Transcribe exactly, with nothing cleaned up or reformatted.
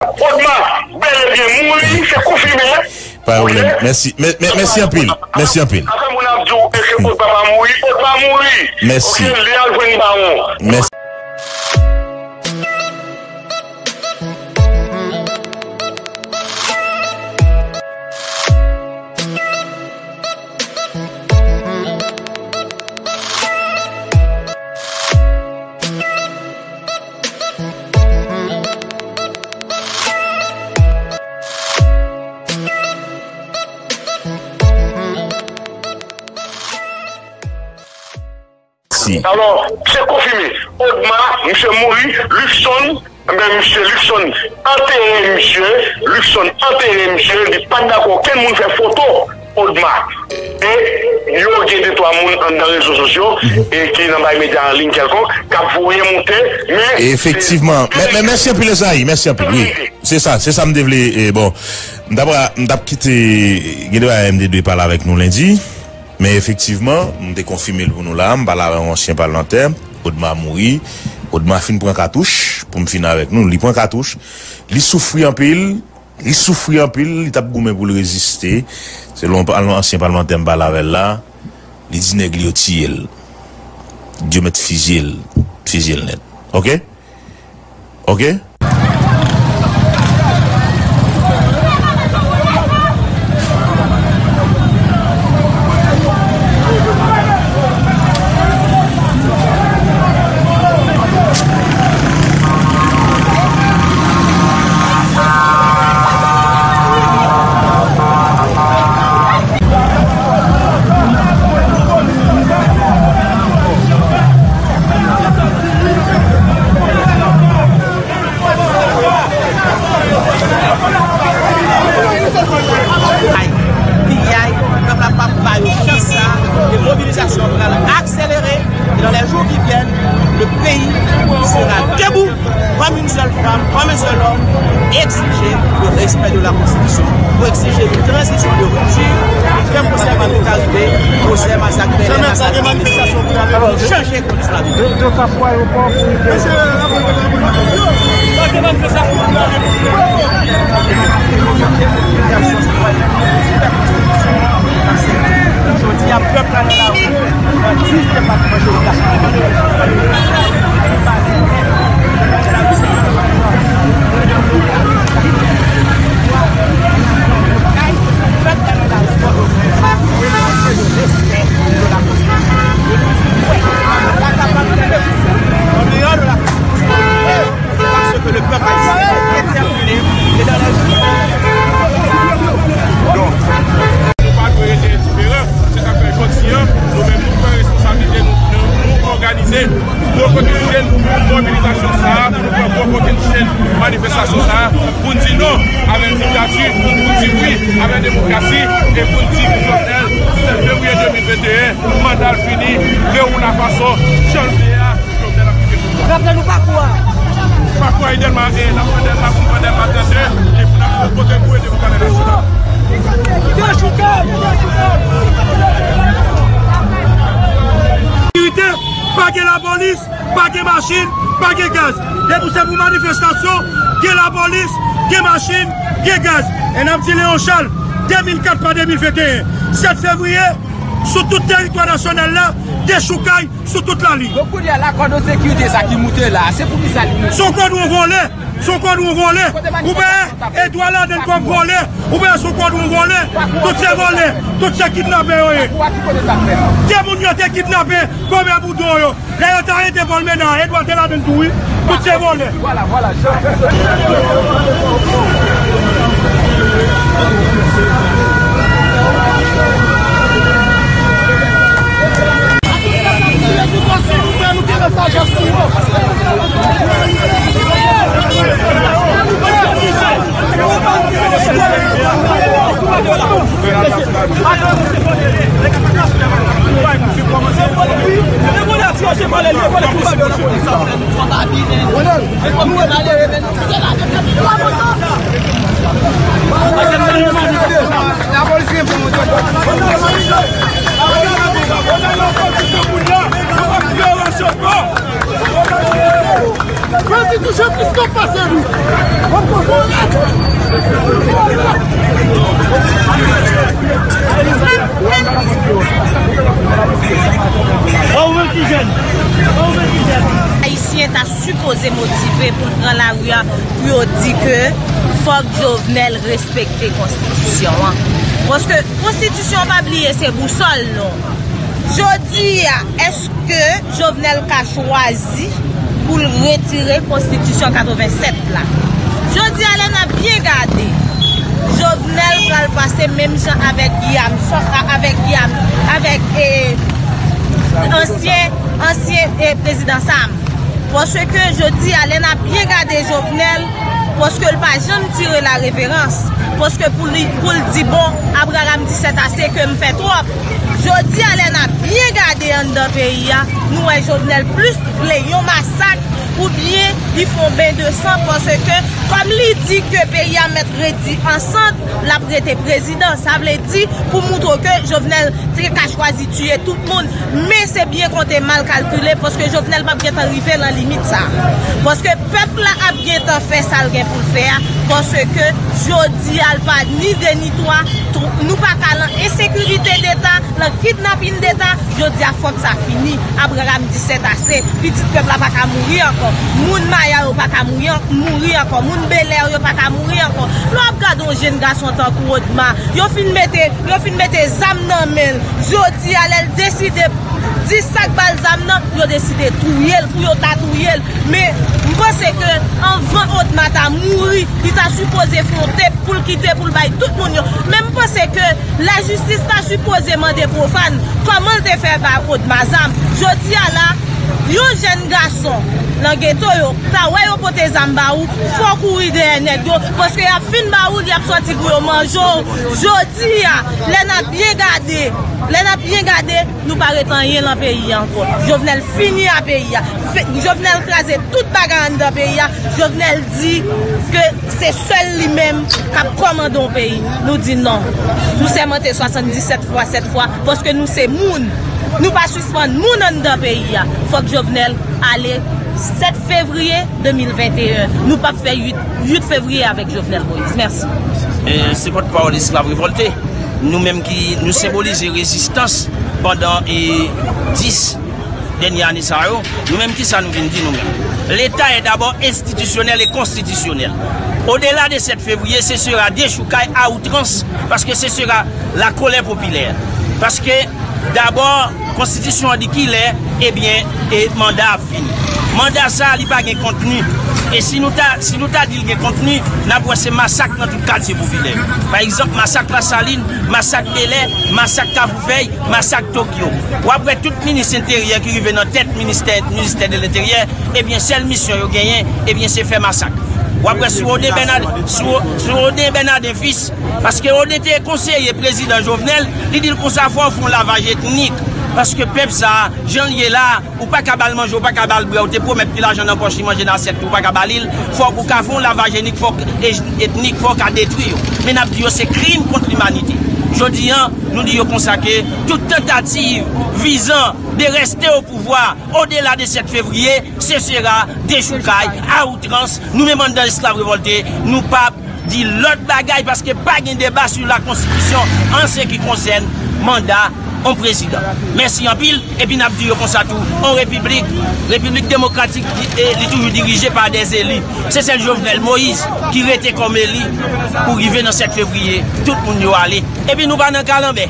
Odma bèl e byen mouri, se konfime. Pa gen pwoblèm. Mèsi. Mè-, mè-, mèsi anpil. Mèsi anpil. Apre moun ap di w, èske Odma pa mouri? Odma mouri. Mèsi. Oke, li al jwenn bawon. Mèsi. Si. Alò, se konfime. Odma, misye mouri, Luckson, men misye Luckson antere misye, Luckson antere misye, li pa t dakò okenn moun fè foto Odma. E yo gen de twa moun anndan rezo sosyo e ki nan bay medya an liy kèlkonk k ap voye monte, men efektivman. Mè-, mè-, mèsi anpil, Ezayi. Mèsi anpil. Wi. Se sa, se sa m te vle, e, bon, m t ap, m t ap kite, gen de bagay m te dwe pale avèk nou lendi, men efektivman, m te konfime l pou nou la, m pale avè yon ansyen palmantè, Odma mouri, Odma fin pran katouch, pou m fini avèk nou, li pran katouch, li soufri anpil, li soufri anpil, li t ap goumen pou l reziste, selon pa-, ansyen palmantè m pale avè l la, li di nèg li yo tiye l, yo mèt fizye l, fizye l nèt, oke? Oke? Ay, piyay, pèp la p ap ba yo chans sa, e mobilizasyon an pral akselere, e dans les jours qui viennent, le pays sera debout, comme une seule femme, comme un seul homme, exiger le respect de la Constitution, pour exiger une transition de rupture, ke pwosè Manuel Carribe, pwosè masak Bèlè, masak Chanje polis la vin. Yo, yo ka fwa yo pa pou yo. Jodi a, pèp la nan lari, nan dis depatman jewografikman. An deyò de la Konstitisyon, paske le pèp ayisyen entèpele e dan lè... Donk, nou pa dwe rete endiferan. Se sa k fè jodi a, nou menm nou pran responsablite nou, nou, nou òganize. Gwo kokennchenn mobilizasyon sa a, pou nou pran gwo kokennchenn manifestasyon sa a, pou n di non avèk diktati, pou n di wi avèk demokrasi, e pou n di pou Jovenel, sèt fevriye de mil venteyen, manda l fini, Burkina Faso, jan l vle a, Jovenel ap kite pouvwa. Raple nou pakou a. Pakou a, e Dèlma, e, n ap pran Dèlma, pou n pran Dèlma trannde, e pou n ap pran kote pou ede pou kanalizasyon. Dechouke! Sekirite, pa gen lapolis, pa gen machin, pa gen gaz. Depi se pou manifestasyon, gen lapolis, gen machin, gen gaz. E n ap di Leon Charles, de mil kat pa de mil venteyen, sèt fevriye, sou tout teritwa nasyonal la, dechoukay sou tout laliy. Donk, kounye a, la kòd sekirite sa ki moute la, se pou ki sa li moute? Se yon kòd yon vòlè. Se yon kòd yon vòlè. Ou benyen Edwa ladann kòm vòlè. Ou benyen se yon kòd yon vòlè. Tout se vòlè. Tout se kidnapè yo ye. Ki moun yo te kidnape? Kòmè Boudon yo. Lè yo t arete Paul Ménard, Edwa te ladann tou, wi. Tout se vòlè. Vwala, vwala. Ayisyen ta sipoze motive pou l pran lari a, pou yo di ke fòk Jovenel respekte konstitisyon an. Paske konstitisyon an, pa bliye, se bousòl nou. Jodi a, èske Jovenel ka chwazi pou l retire konstitisyon katrevennsèt la? Jodi a, lè n ap byen gade, Jovenel pral pase menm jan avèk Guy Armstrong, a- avèk Guy Arm- avèk, eh, ansyen, ansyen, eh, prezidan Sam. Paske jodi a, lè n ap byen gade Jovenel, paske l pa janm tire la reverans, paske pou li, pou l di, bon, Abraham di sèt ase, ke m fè twòp. Jodi a, lè n ap byen gade anndan peyi a, nou wè Jovenel plis vle yon masak oubyen li fè yon ben de san, paske kòm li di ke peyi a mèt redi an sant, l ap rete prezidan. Sa vle di, pou moutre w ke Jovenel te ka chwazi tiye tout moun, men se byen konte, mal kalkile, paske Jovenel p ap gentan rive nan limit sa. Paske pèp la ap gentan fè sa l gen pou l fè a, paske jodi a, l pa ni de ni twa, tw- nou pa ka lan ensekirite deta, lan kidnapin deta. Jodi a, fòk sa fini. Abraham di sèt ase. Pitit pèp la pa ka mouri ankò. Moun Maya yo pa ka mouri an- mouri ankò. Moun Belè yo pa ka mouri ankò. Lè w ap gade yon jenn gason tankou Odma, yo fin mete, yo fin mete zam nan men l. Jodi a, lè l deside di sa k ba l zam nan, yo deside touye l, pou yo ta touye l. Men, m panse ke anvan Odma ta mouri, li ta sipoze fè yon tep pou l kite, pou l bay tout moun yo. Men m panse ke lajistis ta sipoze mande Pwofàn kòman l te fè ba Odma zam. Jodi a la, yon jèn gason nan geto yo, ta wè yo pote zam ba ou, fò w kouri dèyè nèg yo, paske y ap fin ba ou, y ap sòti pou yo manje w. Jodi a, lè n ap byen gade, lè n ap byen gade, nou pa ret anyen lan peyi a ankò. Jovenel fini a peyi a. Fe- Jovenel kraze tout bagay anndan peyi a. Jovenel di ke se sèl li menm k ap kòmande yon peyi. Nou di non. Nou sèmante swasanndisèt fwa, sèt fwa, paske nou se moun. Nou pa sispann moun anndan peyi a. Fòk Jovenel ale sèt fevriye de mil venteyen. Nou p ap fè uit, uit fevriye avèk Jovenel Moïse. Mèsi. E, se pòtpawòl Esklav Revòlte. Nou menm ki nou senbolize rezistans pandan, e, dis dènye ane sa yo, nou menm, kisa nou vin di nou menm? L'État est d'abord institutionnel et constitutionnel. Au-delà de sèt fevriye, ce sera déchoucage à outrance, paske ce sera la colère populaire. Paske, dabò, konstitisyon an di kilè, ebyen, e manda a fini. Manda sa a, li pa gen kontni. E si nou ta, si nou ta di l gen kontni, n ap wè se masak nan tout katye popilè yo. Pa egzanp, masak Lasalin, masak Belè, masak Kafoufèy, masak Tokyo. W ap wè tout minis enteryè ki rive nan tèt ministè, ministè de lenteryè, ebyen, sèl misyon yo genyen, ebyen, se fè masak. W ap wè sou Oden Bènaden, sou, sou Oden Bènaden Fis, paske Oden te konseye prezidan Jovenel, li di l konsa, fò w fè yon lavaj etnik, paske pèp sa a, jan l ye la, ou pa ka ba l manje, ou pa ka ba l bwè, ou te pwomèt ti lajan nan pòch li, manje nan asyèt li, ou pa ka ba li l, fòk ou ka fè yon lavaj etnik, fòk, e- etnik, fòk w ka detwi yo. Men n ap di yo se krim kont limanite. Jodi a, nou di yo konsa ke tout tantativ vizan de reste au pouvoir au-delà de sèt fevriye, ce sera déchoucage à outrance. Nou menm anndan Esklav Revòlte, nou p ap di lòt bagay, paske pa gen deba sou la konstitisyon an se ki konsène manda yon prezidan. Mèsi anpil, epi n ap di yo konsa tou, yon repiblik, repiblik demokratik, e li toujou dirije pa dè eli. Se sèl Jovenel Moïse ki rete kòm eli pou rive nan sèt fevriye, tout moun yo ale. Epi nou pa nan kalanbè.